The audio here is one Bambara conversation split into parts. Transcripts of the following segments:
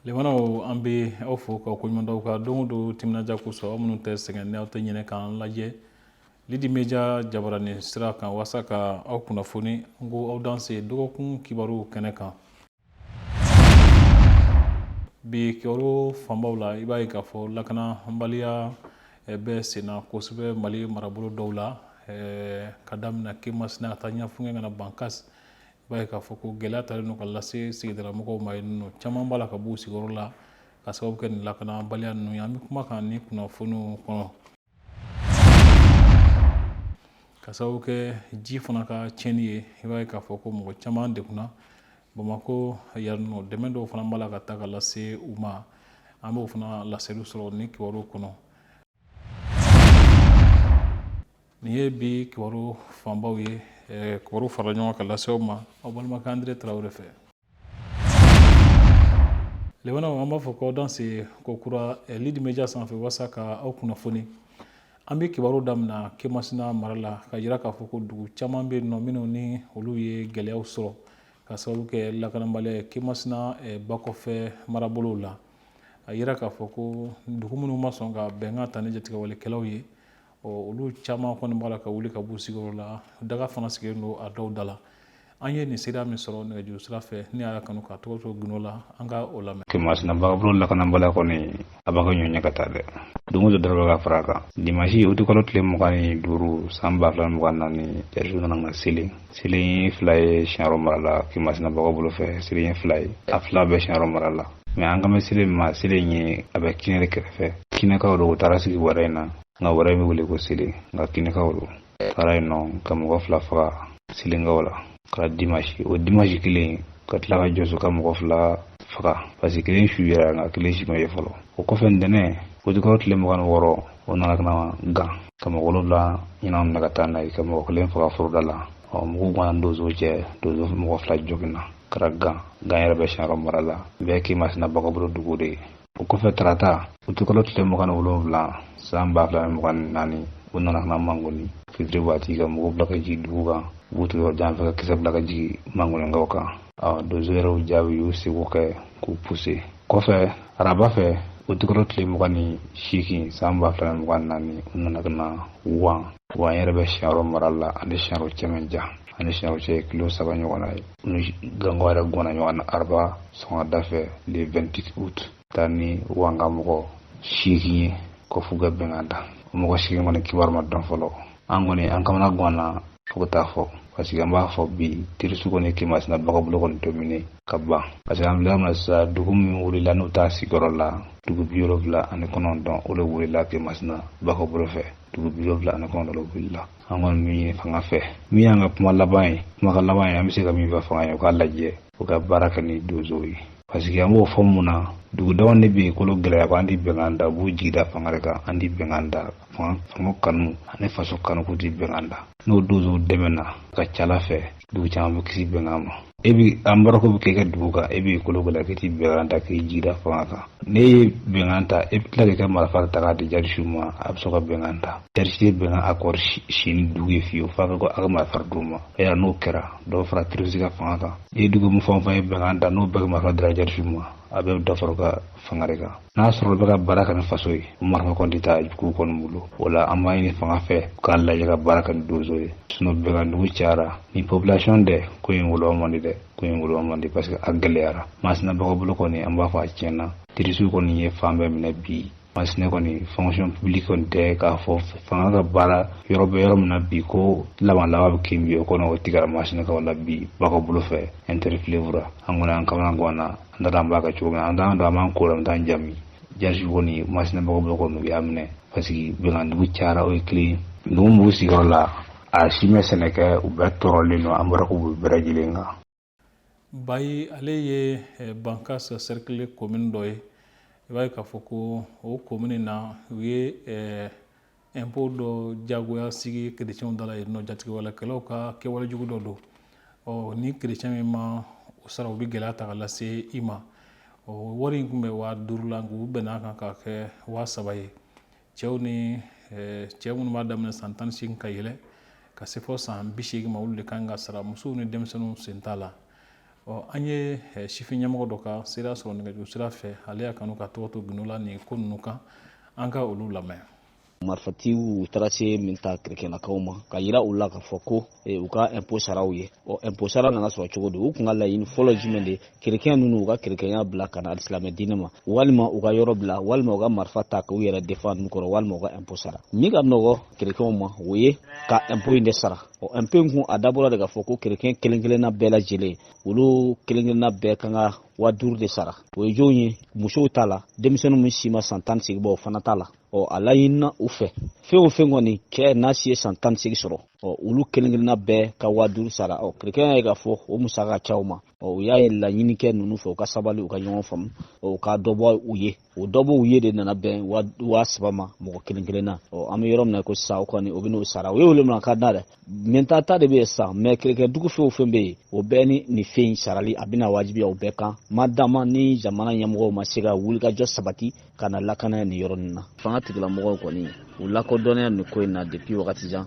Limanaw, an bɛ aw fo ka koɲuman d'aw ka don o don timinandiya kosɔn. Aw minnu tɛ sɛgɛn, ni aw tɛ ɲinɛ k'an lajɛ Lidi Media jabaranin sira kan walasa ka aw kunnafoni, n ko aw danse dɔgɔkun kibaru kɛnɛ kan. Bi kibaru fanbaw la, i b'a ye k'a fɔ lakanabaliya bɛ senna kosɛbɛ Mali marabolo dɔw la, ka daminɛ Kemasina ka taa Ɲafunke ka na Bankas. I b'a ye k'a fɔ ko gɛlɛya talen don ka lase sigidala mɔgɔw ma yen nɔ. Caman b'a la ka b'u sigiyɔrɔ la ka sababu kɛ nin lakanabaliya ninnu ye. An bɛ kuma kan ni kunnafoniw kɔnɔ. Ka sababu kɛ ji fana ka tiɲɛni ye, i b'a ye k'a fɔ ko mɔgɔ caman degunna Bamakɔ yan nɔ. Dɛmɛ dɔw fana b'a la ka taa ka lase u ma. An b'o fana laseliw sɔrɔ ni kibaru kɔnɔ. Nin ye bi kibaru fanbaw ye. Kibaru fara ɲɔgɔn ka lase aw ma, aw balimakɛ Andre Tarawele fɛ. Limanaw, an b'a fɔ k'aw danse ko kura Lidi Media sanfɛ walasa ka aw kunnafoni. An bɛ kibaru daminɛ Kemasina mara la, ka jira k'a fɔ ko dugu caman bɛ yen nɔ minnu ni olu ye gɛlɛyaw sɔrɔ ka sababu kɛ lakanabaliya ye Kemasina bakɔfɛ marabolow la. A yira k'a fɔ ko dugu minnu ma sɔn ka bɛnkan ta ni jatigɛwalekɛlaw ye, ɔ olu caman kɔni b'a la ka wuli ka b'u sigiyɔrɔ la. Daga fana sigilen don a dɔw da la. An ye nin seereya min sɔrɔ nɛgɛjuru sira fɛ, ni a y'a kanu k'a tɔgɔ to gundo la, an ka o lamɛn. Kemasina bagabolo lakanabaliya kɔni, a b'a ka ɲɔ ɲɛ ka taa dɛ. Don o don dɔ bɛ ka fara a kan. Dimasi utikalo tile 25 san 2024, terrorisiw nana ka selen selen fila ye Siyaro mara la. Kemasina bagabolo fɛ, selen ye fila ye, a fila bɛ Siyaro mara la. Mɛ an kan bɛ selen ma, selen ye a bɛ Kinɛ de kɛrɛfɛ. Kinɛkaw don, u taara sigi wɛrɛ in na, nka wɛrɛ bɛ wele ko selen, nka kinɛkaw don. Taara yen nɔ ka mɔgɔ fila faga selenkaw la ka dimasi. O dimasi kelen ka tila ka jɔso ka mɔgɔ fila faga, parce que kelen su yɛrɛ, nka kelen si ma ye fɔlɔ. O kɔfɛ, ntɛnɛn utikalo tile 26, o nana ka na Gan ka mɔgɔ wolonwula ɲinan minɛ ka taa n'a ye, ka mɔgɔ kelen faga foroda la. Ɔ mugu ganna donso cɛ, donso mɔgɔ fila joginna. Kɛra Gan. Gan yɛrɛ bɛ Siyaro mara la, bɛɛ Kemasina bagabolo dugu de ye. O kɔfɛ, tarata utikalo tile 27 san 2024, u nana ka na Mangoni fitiri waati ka mugu bila ka jigin dugu kan. U b'u to yɔrɔ jan fɛ ka kisɛ bila ka jigin Mangonikaw kan. Ɔ donso yɛrɛ jaabi, y'u seko kɛ k'u puse kɔfɛ. Araba fɛ utikalo tile 28 san 2024, u nana ka na Wan. Wan yɛrɛ bɛ Siyaro mara la, ani Siyaro cɛ man jan, ani Siyaro cɛ ye kilo 3 ɲɔgɔnna ye. U ni Gankaw yɛrɛ gɔnna ɲɔgɔn na araba sɔgɔmada fɛ le 28 août, taa ni Wanka mɔgɔ 8 ye ko f'u ka bɛnkan ta. O mɔgɔ 8 kɔni kibaru ma dɔn fɔlɔ. An kɔni, an kamana ganna fo ka taa fɔ, parce que an b'a fɔ bi terroriste kɔni Kemasina bagabolo kɔni dominer ka ban, parce que an filɛ min na sisan, dugu min wulila n'u t'a sigiyɔrɔ la, dugu 79, o de wulila Kemasina bagabolo fɛ. Dugu 79 de wulila. An kɔni min ɲini fanga fɛ, min y'an ka kuma laban ye, kumakan laban ye, an bɛ se ka min fɔ fanga ye, u k'a lajɛ u ka baara kɛ ni donsow ye, parce que an b'o fɔ mun na, dugu dama de bɛ yen kolo gɛlɛya ko an ti bɛnkan da. U b'u jigi da fanga de kan. An ti bɛnkan da, fanga kanu ani faso kanu k'u ti bɛnkan da. N'o donsow dɛmɛna, ka ca la fɛ dugu caman bɛ kisi bɛnkan ma. E bi embargo bɛ kɛ i ka dugu kan, e b'i kolo gɛlɛya k'i ti bɛnkan ta, k'i jigi da fanga kan. N'e ye bɛnkan ta, e bɛ tila k'i ka marifa ta k'a di jarisiw ma, a bɛ sɔrɔ ka bɛnkan ta. Jarisi ye bɛnkan accord signer ni dugu ye fiyewu f'a ka a ka marifa d'u ma. Yala n'o kɛra, dɔ bɛ fara terroriste ka fanga kan. I ye dugu min fɛn o fɛn ye bɛnkan ta, n'o bɛɛ ka marifa dira jarisiw ma, a bɛɛ bɛ dɔ fara u ka fanga de kan. N'a sɔrɔ u bɛ ka baara kɛ ni faso ye, o marifa kɔni tɛ taa jugu kɔni bolo. O la, an b'a ɲini fanga fɛ k'a lajɛ ka baara kɛ ni donso ye, sinon bɛnkan dugu cayara ni population dɛ, ko in wolo man di dɛ, ko in wolo man di, parce que a gɛlɛyara. Masina bagabolo kɔni, an b'a fɔ a tiɲɛna. Terroriste kɔni ye fan bɛɛ minɛ bi. Masina kɔni, fonction publique kɔni tɛ k'a fɔ fanga ka baara yɔrɔ bɛ yɔrɔ min na bi ko laban laban bɛ kin bi, o kɔnɔ o tigɛra Masinakaw la bi bagabolo fɛ interfleuve ra. An kɔni, an kamana ganna, an t'a dɔn an b'a kɛ cogo min na, an t'an dɔn an b'an ko la, an t'an jaabi. Jarisi kɔni, Masina bagabolo kɔni, u y'a minɛ, parce que bɛnkan dugu cayara. O ye kelen ye. Dugu min b'u sigiyɔrɔ la, a si ma sɛnɛ kɛ, u bɛɛ tɔɔrɔlen don, embargo b'u bɛɛ lajɛlen kan. Bayi, ale ye Bankas cercle commune dɔ ye. I b'a ye k'a fɔ ko o commune na, u ye impôt dɔ jagoya sigi kerecɛnw da la yen nɔ. Jatigɛwalekɛlaw ka kɛwale jugu dɔ don. Ɔ ni kerecɛn min ma o sara, u bɛ gɛlɛya ta ka lase i ma. Ɔ wari in tun bɛ 5000 la, nka u bɛn'a kan k'a kɛ 3000 ye. Cɛw ni cɛ minnu b'a daminɛ san 18 ka yɛlɛ ka se fɔ san 80 ma, olu de kan ka sara. Musow ni denmisɛnninw sen t'a la. Ɔ, an ye sifin ɲɛmɔgɔ dɔ ka seereya sɔrɔ nɛgɛjuru sira fɛ. Ale y'a kanu ka tɔgɔ to gundo la nin ko ninnu kan. An ka olu lamɛn. Marifatigiw taara se min ta kerecɛnlakaw ma ka yira u la k'a fɔ ko u ka impôt sara u ye. Ɔ, impôt sara nana sɔrɔ cogo di? U kun ka laɲini fɔlɔ jumɛn de? Kerecɛn ninnu, u ka kerecɛnya bila ka na alisilamɛ diinɛ ma, walima u ka yɔrɔ bila, walima u ka marifa ta k'u yɛrɛ défend ninnu kɔrɔ, walima u ka impôt sara. Min ka nɔgɔ kerecɛnw ma, o ye ka impôt in de sara. Ɔ, impôt in kun, a dabɔra de k'a fɔ ko kerecɛn kelen kelenna bɛɛ lajɛlen, olu kelen kelenna bɛɛ kan ka 5000 de sara. O ye jɔnw ye? Musow t'a la, denmisɛnninw min si ma san 18 bɔ, o fana t'a la. Ɔ, a laɲinina u fɛ, fɛn o fɛn kɔni cɛ n'a si ye san 18 sɔrɔ, ɔ, olu kelen kelenna bɛɛ ka 5000 sara. Ɔ, kerecɛn y'a ye k'a fɔ o musaka ka ca u ma. Ɔ, u y'a ye laɲini kɛ ninnu fɛ, u ka sabali, u ka ɲɔgɔn faamu, ɔ, u ka dɔ bɔ u ye. O dɔ bɔ u ye de nana bɛn 3000 ma mɔgɔ kelen kelen na. Ɔ, an bɛ yɔrɔ min na ko sisan, o kɔni, o bɛ n'o sara. O ye wele mina ka da dɛ mɛnta ta de bɛ yen sisan. Mɛ kerecɛn dugu fɛn o fɛn bɛ yen, o bɛɛ ni nin fɛn in sarali a bɛna wajibiya o bɛɛ kan, ma dama ni jamana ɲɛmɔgɔw ma se ka wulikajɔ sabati ka na lakana nin yɔrɔ nin na. Fanga tigilamɔgɔw kɔni, u lakodɔnnenya nin ko in na depuis wagati jan,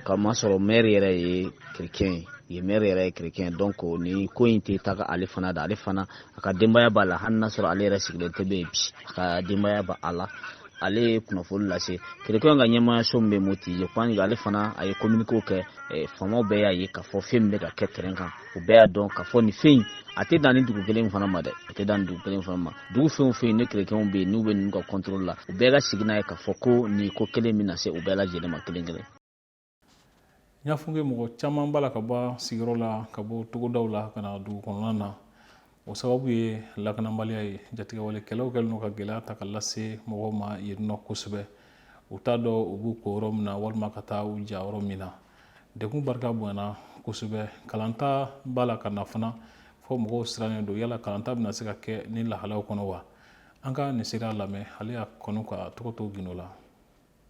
ka masɔrɔ maire yɛrɛ ye kerecɛn ye. Yen maire yɛrɛ ye kerecɛn, donc ni ko in tɛ taga ale fana da, ale fana a ka denbaya b'a la. Hali n'a sɔrɔ ale yɛrɛ sigilen tɛ bɛ yen bi, a ka denbaya b'a la. Ale ye kunnafoni lase kerecɛnw ka ɲɛmaayaso min bɛ Moti, je pense ale fana a ye communiqué kɛ. Faamaw bɛɛ y'a ye k'a fɔ fɛn min bɛ ka kɛ terrain kan, u bɛɛ y'a dɔn k'a fɔ nin fɛn in a tɛ dan ni dugu kelen fana ma dɛ, a tɛ dan ni dugu kelen fana ma. Dugu fɛn o fɛn ni kerecɛnw bɛ yen, n'u bɛ ninnu ka contrôle la, u bɛɛ ka sigi n'a ye k'a fɔ ko nin ko kelen bɛna se u bɛɛ lajɛlen ma kelen kelen. Ɲafunke mɔgɔ caman b'a la ka bɔ sigiyɔrɔ la, ka bɔ togodaw la ka na dugu kɔnɔna na. O sababu ye lakanabaliya ye. Jatigɛwalekɛlaw kɛlen don ka gɛlɛya ta ka lase mɔgɔw ma yen nɔ kosɛbɛ. U t'a dɔn u b'u ko yɔrɔ min na walima ka taa u ja yɔrɔ min na. Degun barika bonyana kosɛbɛ. Kalanta b'a la ka na fana, fɔ mɔgɔw sirannen don, yala kalanta bɛna se ka kɛ ni lahalaw kɔnɔ wa? An ka nin seereya lamɛn. Ale y'a kanu ka tɔgɔ to gundo la.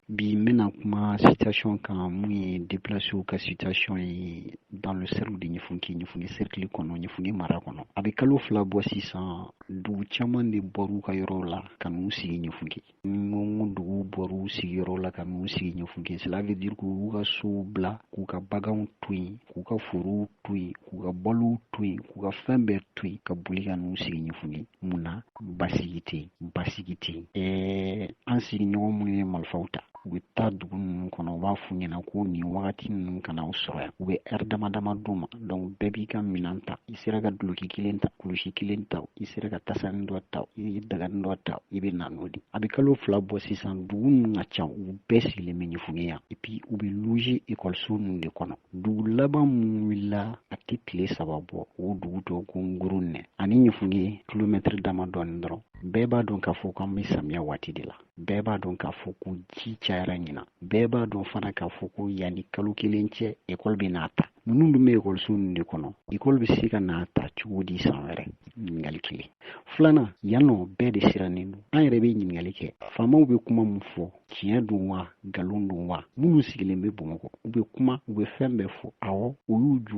Bi, n bɛna kuma situation kan mun ye déplacés ka situation ye dans le cercle de Ɲefunke, Ɲefunke cercle kɔnɔ, Ɲefunke mara kɔnɔ. A bɛ kalo 2 bɔ sisan, dugu caman de bɔr'u ka yɔrɔw la ka n'u sigi Ɲefunke. Ni n ko n ko dugu bɔr'u sigiyɔrɔw la ka n'u sigi Ɲefunke, cela veut dire k'u ka sow bila, k'u ka baganw to yen, k'u ka forow to yen, k'u ka balow to yen, k'u ka fɛn bɛɛ to yen, ka boli ka n'u sigi Ɲefunke. Mun na? Basigi tɛ yen, basigi tɛ yen. An sigiɲɔgɔn minnu ye marifaw ta, u bɛ taa dugu ninnu kɔnɔ, u b'a f'u ɲɛna ko nin wagati ninnu kana u sɔrɔ yan. U bɛ ɛri dama dama d'u ma. Donc bɛɛ b'i ka minɛn ta. I sera ka duloki kelen ta, kulusi kelen ta, i sera ka tasani dɔ ta, i ye dagani dɔ ta, i bɛ na n'o de. A bɛ kalo 2 bɔ sisan, dugu ninnu ka ca, u bɛɛ sigilen bɛ Ɲefunke yan. Et puis u bɛ loger ekɔliso ninnu de kɔnɔ. Dugu laban mun wulila, a tɛ tile 3 bɔ, o dugu tɔgɔ ko Ngurunɛ, ani Ɲefunke kilomɛtiri dama dɔɔni dɔrɔn. Bɛɛ b'a dɔn k'a fɔ k'an bɛ samiya waati de la. Bɛɛ b'a dɔn k'a fɔ ko ji cayara ɲina. Bɛɛ b'a dɔn fana k'a fɔ ko yanni kalo kelen cɛ, ekɔli bɛ n'a ta. Ninnu dun bɛ ekɔliso ninnu de kɔnɔ. Ekɔli bɛ se ka n'a ta cogo di san wɛrɛ? Ɲininkali kelen. Filanan, yan nɔ bɛɛ de sirannen don. An yɛrɛ bɛ ɲininkali kɛ, faamaw bɛ kuma min fɔ, tiɲɛ don wa, nkalon don wa? Minnu sigilen bɛ Bamakɔ, u bɛ kuma, u bɛ fɛn bɛɛ fɔ, awɔ, o y'u ju,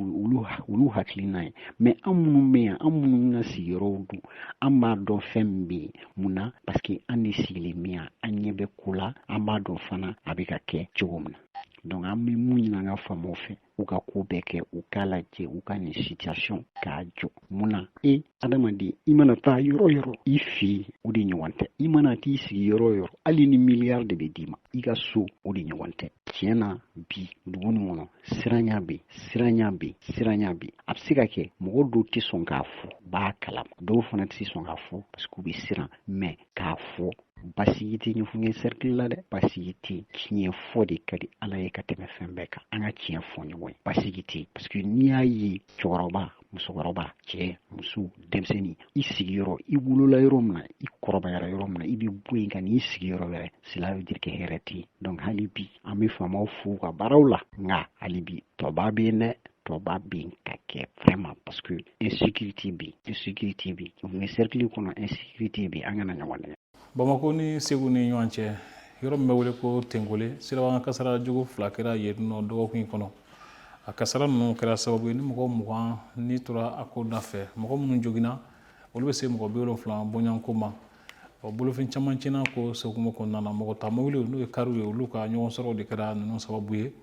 olu hakilina ye. Mɛ an minnu bɛ yan, an minnu ka sigiyɔrɔw don, an b'a dɔn fɛn min bɛ yen. Mun na? Parce que an de sigilen bɛ yan, an ɲɛ bɛ ko la, an b'a dɔn fana a bɛ ka kɛ cogo min na. Donc an bɛ mun ɲini an ka faamaw fɛ, u ka ko bɛɛ kɛ, u k'a lajɛ, u ka nin situation k'a jɔ. Mun na? E adamaden, i mana taa yɔrɔ yɔrɔ, i fɛ yen, o de ɲɔgɔn tɛ. I mana t'i sigi yɔrɔ o yɔrɔ, hali ni miliyari de bɛ d'i ma, i ka so, o de ɲɔgɔn tɛ. Tiɲɛ na, bi dugu nin kɔnɔ, siranya bɛ yen, siranya bɛ yen, siranya bɛ yen. A bɛ se ka kɛ mɔgɔ dɔw tɛ sɔn k'a fɔ, u b'a kalama. Dɔw fana tɛ sɔn k'a fɔ parce que u bɛ siran. Mɛ k'a fɔ, basigi tɛ Ɲefunke cercle la dɛ, basigi tɛ yen. Tiɲɛ fɔ de ka di Ala ye ka tɛmɛ fɛn bɛɛ kan. An ka tiɲɛ fɔ ɲɔgɔn ye, basigi tɛ yen. Parce que n'i y'a ye, cɛkɔrɔba, musokɔrɔba, cɛ, muso, denmisɛnnin, i sigiyɔrɔ, i wolola yɔrɔ min na, i kɔrɔbayara yɔrɔ min na, i bɛ bɔ yen ka n'i sigi yɔrɔ wɛrɛ, cela veut dire que hɛrɛ tɛ yen. Donc hali bi, an bɛ faamaw fo u ka baaraw la, nka hali bi tɔba bɛ yen dɛ, tɔba bɛ yen ka kɛ vraiment, parce que insécurité bɛ yen, insécurité bɛ yen. Ɲefunke cercle kɔnɔ, insécurité bɛ yen. An kana ɲɔgɔn nɛgɛ. Bamako ni Segu ni ɲɔgɔn cɛ, yɔrɔ min bɛ wele ko Tenkole, sirabakan kasara jugu fila kɛra yen nɔ dɔgɔkun in kɔnɔ. A kasara ninnu kɛra sababu ye ni mɔgɔ 20 ni tora a ko da fɛ. Mɔgɔ minnu joginna, olu bɛ se mɔgɔ 70 bɔɲɔgɔnko ma. Ɔ, bolofɛn caman tiɲɛna ko sokumu kɔnɔna na. Mɔgɔ ta mobili, n'o ye kariw ye, olu ka ɲɔgɔn sɔrɔ de kɛra ninnu sababu ye.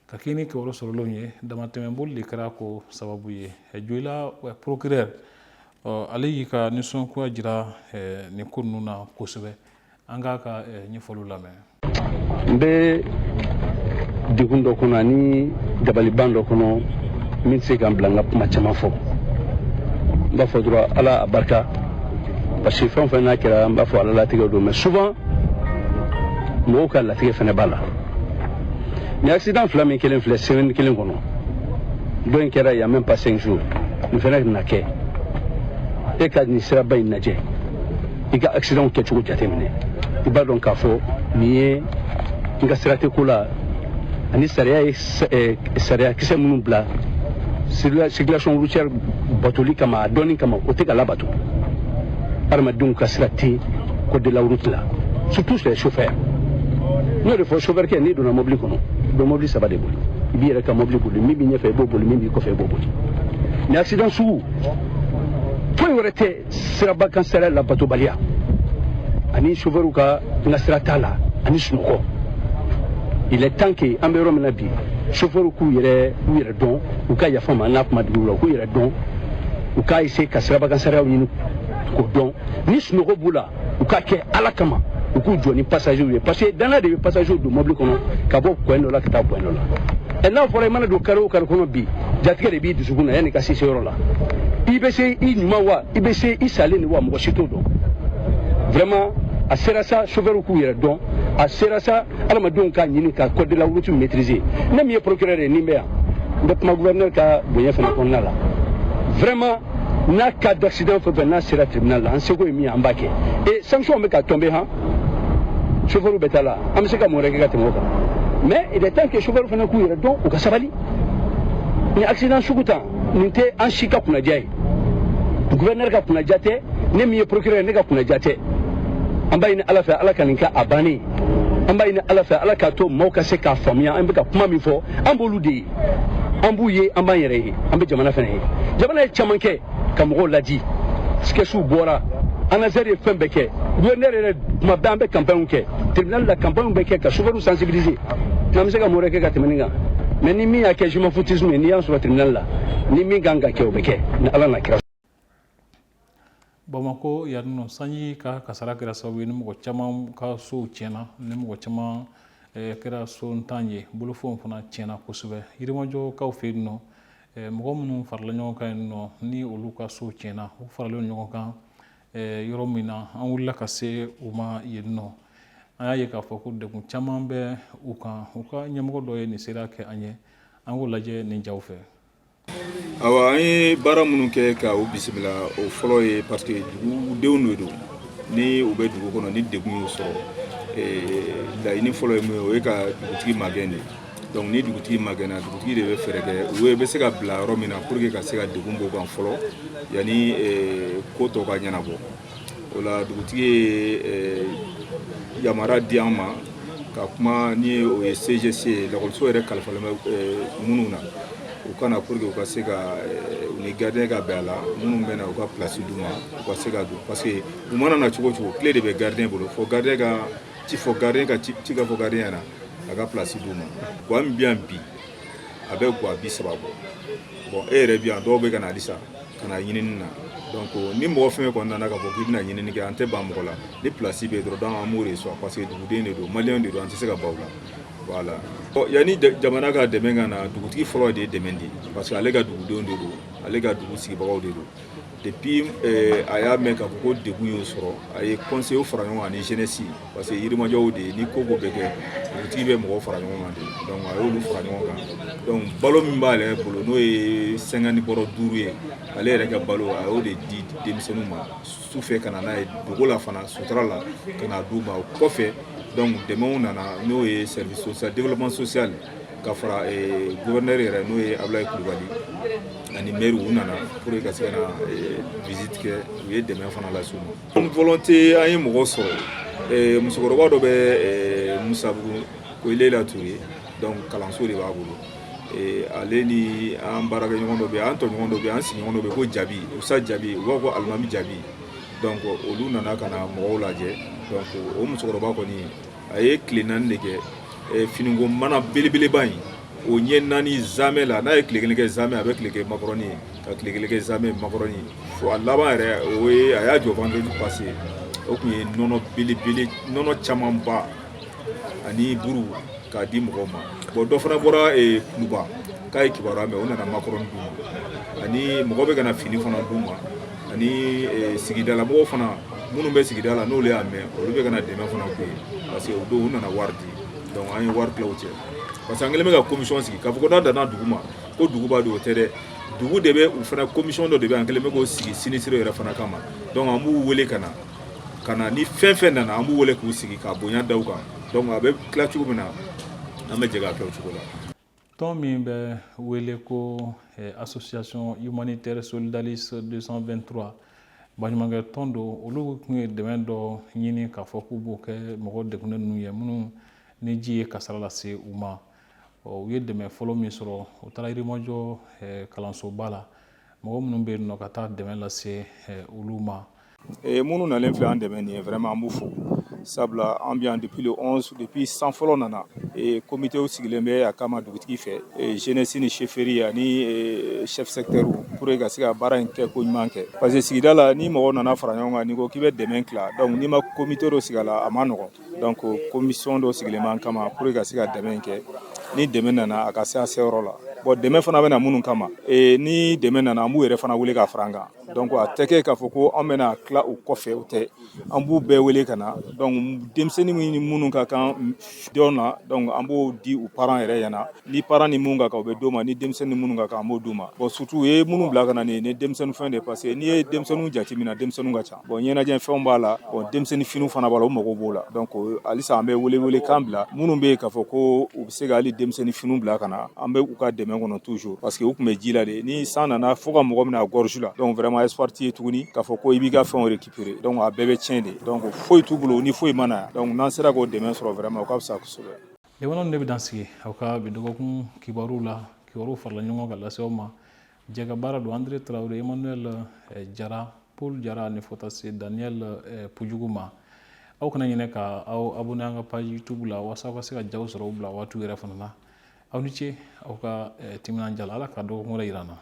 Ka kɛɲɛ ni kibaru sɔrɔlenw ye, damatɛmɛboli de kɛra ko sababu ye. Joyila procureur, ale y'i ka nisɔngoya jira nin ko ninnu na kosɛbɛ. An k'a ka ɲɛfɔliw lamɛn. N bɛ degun dɔ kɔnɔ ani dabaliban dɔ kɔnɔ min tɛ se ka n bila n ka kuma caman fɔ. N b'a fɔ dɔrɔn, Ala a barika, parce que fɛn o fɛn n'a kɛra, n b'a fɔ Ala latigɛ don, mais souvent mɔgɔw ka latigɛ fɛnɛ b'a la. Ni accident fila min kelen filɛ semaine kelen kɔnɔ, dɔ in kɛra il y a même pas 5 jours, nin fɛnɛ na kɛ. E ka nin siraba in lajɛ, i ka accident kɛcogo jateminɛ, i b'a dɔn k'a fɔ nin ye n ka sira tɛ ko la. Ani sariya ye sariya kisɛ minnu bila circulation routière batoli kama, a dɔnni kama, o tɛ ka labato. Hadamadenw ka sira tɛ code de la route la, surtout les chauffeurs. N y'o de fɔ, chauffeur kɛ, n'i donna mobili kɔnɔ, i bɛ mobili saba de boli: i b'i yɛrɛ ka mobili boli, min b'i ɲɛfɛ i b'o boli, min b'i kɔfɛ i b'o boli. Ni accident sugu foyi wɛrɛ tɛ, siraba kan sariya labatobaliya ani chauffeur ka n ka sira t'a la ani sunɔgɔ. Il est temps que an bɛ yɔrɔ min na bi, chauffeur k'u yɛrɛ u yɛrɛ dɔn, u ka yafa ma n'a kuma digir'u la, u k'u yɛrɛ dɔn, u k'a essayer ka siraba kan sariyaw ɲini k'o dɔn. Ni sunɔgɔ b'u la, u k'a kɛ Ala kama, u k'u jɔ ni passagers ye, parce que danaya de bɛ passagers don mobili kɔnɔ ka bɔ coin dɔ la ka taa coin dɔ la. Ɛ, n'a fɔra i mana don carré o carré kɔnɔ bi, jatigɛ de b'i dusukun na yanni i ka se yɔrɔ la. I bɛ se i ɲuman wa, i bɛ se i salen de wa, mɔgɔ si t'o dɔn. Vraiment, a sera sa, chauffeur k'u yɛrɛ dɔn. A sera sa, adamadenw k'a ɲini ka code de la route maîtriser. Ne min ye procureur ye, ni n bɛ yan, n bɛ kuma gouverneur ka bonya fana kɔnɔna la. Vraiment, n'a cas d'accident fɛn fɛn n'a sera tribunal la, an seko ye min ye, an b'a kɛ. Et sanction bɛ ka tomber han, chauffeur bɛ taa la, an bɛ se ka mun wɛrɛ kɛ ka tɛmɛ o kan? Mais il est temps que chauffeur fana k'u yɛrɛ dɔn, u ka sabali. Ni accident sugu tan nin tɛ an si ka kunnadiya ye, gouverneur ka kunnadiya tɛ, ne min ye procureur, ne ka kunnadiya tɛ. An b'a ɲini Ala fɛ, Ala ka nin kɛ a bannen. An b'a ɲini Ala fɛ, Ala k'a to maaw ka se k'a faamuya. An bɛ ka kuma min fɔ, an b'olu de ye, an b'u ye, an b'an yɛrɛ ye, an bɛ jamana fana ye. Jamana ye caman kɛ ka mɔgɔw ladi, sketchiw bɔra, ANASER ye fɛn bɛɛ kɛ, gouverneur yɛrɛ, tuma bɛɛ an bɛ campagne kɛ tribunal la, campagne bɛ kɛ ka chauffeur sensibiliser. N'an bɛ se ka mun wɛrɛ kɛ ka tɛmɛ nin kan? Mais ni min y'a kɛ je-m'en-foutisme ye, n'i y'an sɔrɔ tribunal la, ni min kan ka kɛ, o bɛ kɛ ni Ala n'a kira. Bamako yan nɔ, sanji ka kasara kɛra sababu ye ni mɔgɔ caman ka sow tiɲɛna, ni mɔgɔ caman kɛra so ntan ye, bolofɛnw fana tiɲɛna kosɛbɛ. Yirimajɔkaw fɛ yen nɔ, mɔgɔ minnu farala ɲɔgɔn kan yen nɔ, ni olu ka sow tiɲɛna, u faralen ɲɔgɔn kan yɔrɔ min na, an wulila ka se u ma yen nɔ. An y'a ye k'a fɔ ko degun caman bɛ u kan. U ka ɲɛmɔgɔ dɔ ye nin sera kɛ an ye, an k'o lajɛ nin jaw fɛ. Awa, an ye baara minnu kɛ ka u bisimila, o fɔlɔ ye parce que dugudenw de don. Ni u bɛ dugu kɔnɔ, ni degun y'u sɔrɔ, laɲini fɔlɔ ye mun ye? O ye ka dugutigi magɛn de. Donc ni dugutigi magɛnna, dugutigi de bɛ fɛɛrɛ kɛ u bɛ se ka bila yɔrɔ min na pour que ka se ka degun bɔ kan fɔlɔ, yanni ko tɔ ka ɲɛnabɔ. O la, dugutigi ye yamaruya di an ma ka kuma ni o ye CGC ye, lakɔliso yɛrɛ kalifalen bɛ minnu na, u ka na pour que u ka se ka u ni gardien ka bɛn a la, minnu bɛ na, u ka place d'u ma, u ka se ka don, parce que u mana na cogo o cogo, clé de bɛ gardien bolo. Fo gardien ka ci fɔ, gardien ka ci ka fɔ gardien ɲɛna a ka place d'u ma. Guwa min bɛ yan bi, a bɛ guwa 30 bɔ. Bon, e yɛrɛ bi yan, dɔw bɛ ka na halisa ka na ɲinini na. Donc ni mɔgɔ fɛn fɛn kɔni nana k'a fɔ k'i bɛna ɲinini kɛ, an tɛ ban mɔgɔ la. Ni place bɛ yen dɔrɔn, donc an b'o de sɔn, parce que duguden de don, maliyɛn de don, an tɛ se ka ban u la. Voilà. Yanni jamana ka dɛmɛ ka na, dugutigi fɔlɔ de ye dɛmɛ di, parce que ale ka dugudenw de don, ale ka dugu sigibagaw de don. Depuis a y'a mɛn k'a fɔ ko degun y'o sɔrɔ, a ye conseil fara ɲɔgɔn kan ani jeunesse, parce que Yirimajɔw de ye, ni ko ko bɛ kɛ, dugutigi bɛ mɔgɔw fara ɲɔgɔn kan de. Donc a y'olu fara ɲɔgɔn kan. Donc balo min b'ale bolo, n'o ye 50 bɔrɔ 5 ye, ale yɛrɛ ka balo, a y'o de di denmisɛnninw ma su fɛ ka na n'a ye dogo la fana, sutura la, ka na d'u ma. O kɔfɛ, donc dɛmɛw nana, n'o ye service social, développement social, ka fara gouverneur yɛrɛ, n'o ye Abulayi Kulubali, ani maire, u nana pour que ka se ka na visite kɛ. U ye dɛmɛ fana lase u ma. Volonté, an ye mɔgɔ sɔrɔ, musokɔrɔba dɔ bɛ Musabugu ko Lela Ture, donc kalanso de b'a bolo. Ale ni an baarakɛɲɔgɔn dɔ bɛ yen, an tɔɲɔgɔn dɔ bɛ yen, an sigiɲɔgɔn dɔ bɛ yen ko Jabi, Usa Jabi, u b'a fɔ ko Alimami Jabi. Donc olu nana ka na mɔgɔw lajɛ. Donc o musokɔrɔba kɔni, a ye tile 4 de kɛ, finiko mana belebeleba in. O ɲɛ 4 zamɛ la, n'a ye tile 1 kɛ zamɛ, a bɛ tile kɛ makɔrɔni ye, ka tile 1 kɛ zamɛ, makɔrɔni, fo a laban yɛrɛ, o ye a y'a jɔ vendredi passé. O tun ye nɔnɔ belebele, nɔnɔ camanba ani buru k'a di mɔgɔw ma. Bon, dɔ fana bɔra Kuluba k'a ye kibaruya mɛn, o nana makɔrɔni d'u ma, ani mɔgɔ bɛ ka na fini fana d'u ma, ani sigidalamɔgɔw fana minnu bɛ sigida la, n'olu y'a mɛn, olu bɛ ka na dɛmɛ fana k'u ye, parce que o don u nana wari di. Donc an ye wari tila u cɛ, parce que an kɛlen bɛ ka commission sigi k'a fɔ ko n'a danna dugu ma ko dugu b'a don, o tɛ dɛ. Dugu de bɛ u fana, commission dɔ de bɛ, an kɛlen bɛ k'o sigi sinistrés yɛrɛ fana kama. Donc an b'u wele ka na ni fɛn fɛn nana, an b'u wele k'u sigi k'a bonya da u kan. Donc a bɛ tila cogo min na, an bɛ jɛ k'a kɛ o cogo la. Tɔn min bɛ wele ko Association humanitaire Solidaris 223, baɲumankɛ tɔn don, olu tun ye dɛmɛ dɔ ɲini k'a fɔ k'u b'o kɛ mɔgɔ degunnen ninnu ye, minnu ni ji ye kasara lase u ma. U ye dɛmɛ fɔlɔ min sɔrɔ, u taara Yirimajɔ kalansoba la, mɔgɔ minnu bɛ yen nɔ, ka taa dɛmɛ lase olu ma. Minnu nalen filɛ an dɛmɛ nin ye, vraiment an b'u fo, sabula an bɛ yan depuis le 11, depuis san fɔlɔ nana, comité sigilen bɛ a kama dugutigi fɛ, jeunesse ni chefferie ani chef secteur, pour que ka se ka baara in kɛ ko ɲuman kɛ, parce que sigida la, ni mɔgɔ nana fara ɲɔgɔn kan, n'i ko k'i bɛ dɛmɛ tila, donc n'i ma comité dɔ sigi a la, a ma nɔgɔn. Donc commission dɔ sigilen b'an kama pour que ka se ka dɛmɛ in kɛ. Ni dɛmɛ nana, a ka se a seyɔrɔ la. Bon, dɛmɛ fana bɛ na minnu kama, ni dɛmɛ nana, an b'u yɛrɛ fana wele ka fara an kan. Donc a tɛ kɛ k'a fɔ ko an bɛna tila o kɔfɛ, o tɛ. An b'u bɛɛ wele ka na. Donc denmisɛnnin ni minnu ka kan dɔn na, donc an b'o di u parents yɛrɛ ɲɛna. Ni parents ni mun ka kan, o bɛ d'o ma. Ni denmisɛnnin ni minnu ka kan, an b'o d'u ma. Bon, surtout u ye minnu bila ka na nin ye denmisɛnnin fɛn de, parce que n'i ye denmisɛnninw jateminɛ, denmisɛnninw ka ca. Bon, ɲɛnajɛ fɛnw b'a la, bon, denmisɛnnin finiw fana b'a la, u mago b'o la. Donc halisa an bɛ wele wele kan bila minnu bɛ yen k'a fɔ ko u bɛ se ka hali denmisɛnnin finiw bila ka na, an bɛ u ka dɛmɛ kɔnɔ toujours, parce que u tun bɛ ji la de. Ni san nana fo ka mɔgɔ minɛ a gorge la, donc vraiment espoir t'i ye tuguni k'a fɔ ko i b'i ka fɛnw récupérer. Donc a bɛɛ bɛ tiɲɛ de. Donc foyi t'u bolo ni foyi ma na. Donc n'an sera k'o dɛmɛ sɔrɔ, vraiment o ka fisa kosɛbɛ. Limanaw, de bɛ dan sigi aw ka bi dɔgɔkun kibaru la. Kibaru farala ɲɔgɔn kan lase aw ma, jɛ ka baara don André Traoré, Emmanuel Jara, Paul Jara ni fota se Daniel Pujugu ma. Aw kana ɲinɛ ka aw abonné an ka page YouTube la, walasa aw ka se ka jaw sɔrɔ u bila waatiw yɛrɛ fana na. Aw ni ce aw ka timinanja la. Ala ka dɔgɔkun wɛrɛ yira an na.